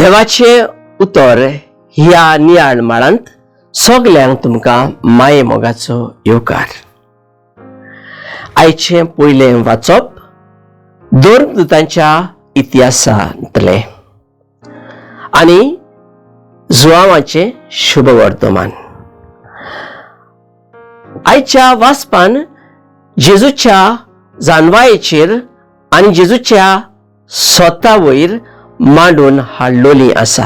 देवाचें उतर ह्या नियाळ माळांत सगल्यांक तुमकां माये मोगाचो येवकार. आयचें पयलें वाचप धर्मदूतांच्या इतिहासांतलें आनी जुवांवाचें शुभवर्तमान. आयच्या वाचपान जेजूच्या जानवायेचेर आनी जेजूच्या स्वता वयर मांडून हाडलोली आसा.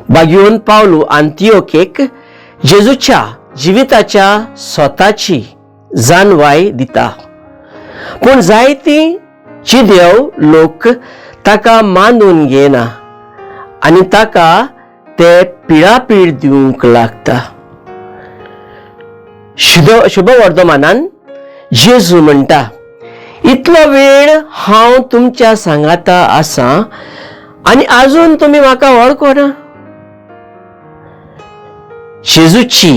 बागयोन पावलू आंतियोकेक जेजूच्या जिविताच्या स्वताची जानवाय दिता, पूण जायती चिदेव लोक ताका मानून घेना आनी ताका ते पिळापीळ दिवंक लागता. शुभवर्धमानान जेजू म्हणटा, इतलो वेळ हांव तुमच्या सांगाता आसा आनी आजून तुमी म्हाका वळखना. जेजूची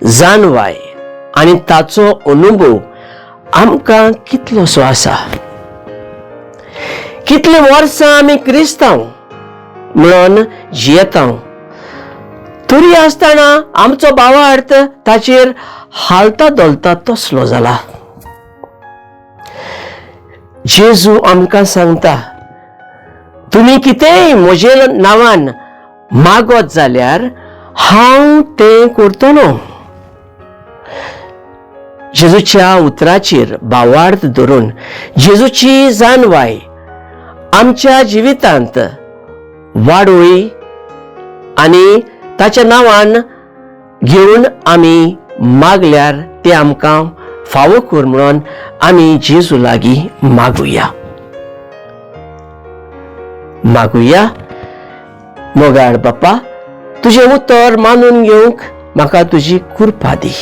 जानवाय आनी ताचो अनुभव आमकां कितलोसो आसा. कितलीं वर्सां आमी क्रिस्तांव म्हणून जियेता, तरी आसतना आमचो भावार्थ ताचेर हालता धोलता तसलो जाला. जेजू आमकां सांगता, तुमी कितेंय म्हजे नांवान मागत जाल्यार हांव तें करतलो. जेजूच्या उतराचेर भावार्थ धरून जेजूची जानवाय आमच्या जिवितांत वाडोय आनी ताच्या नांवान घेवन आमी मागल्यार ते आमकां फावो कर म्हणून आमी जेजू लागीं मागुया. मागुया. मोगाळ बाप्पा, तुजें उतर मानून घेवंक म्हाका तुजी कृपा दी.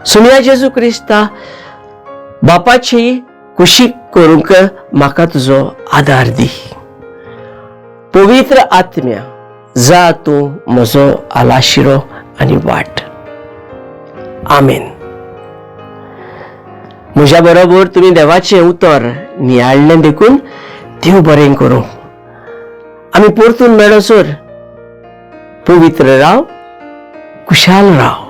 सुनिया जेजू क्रिस्ता, बापाची कुशीक करूंक म्हाका तुजो आदार दी. पवित्र आत्म्या, जा तूं म्हजो आलाशिरो आनी वाट. आमेन. म्हज्या बरोबर तुमी देवाचें उतर नियाळ्ळें देखून देव बरें करूं. आमी परतून मेळसर पवित्र राव, कुशाल राव.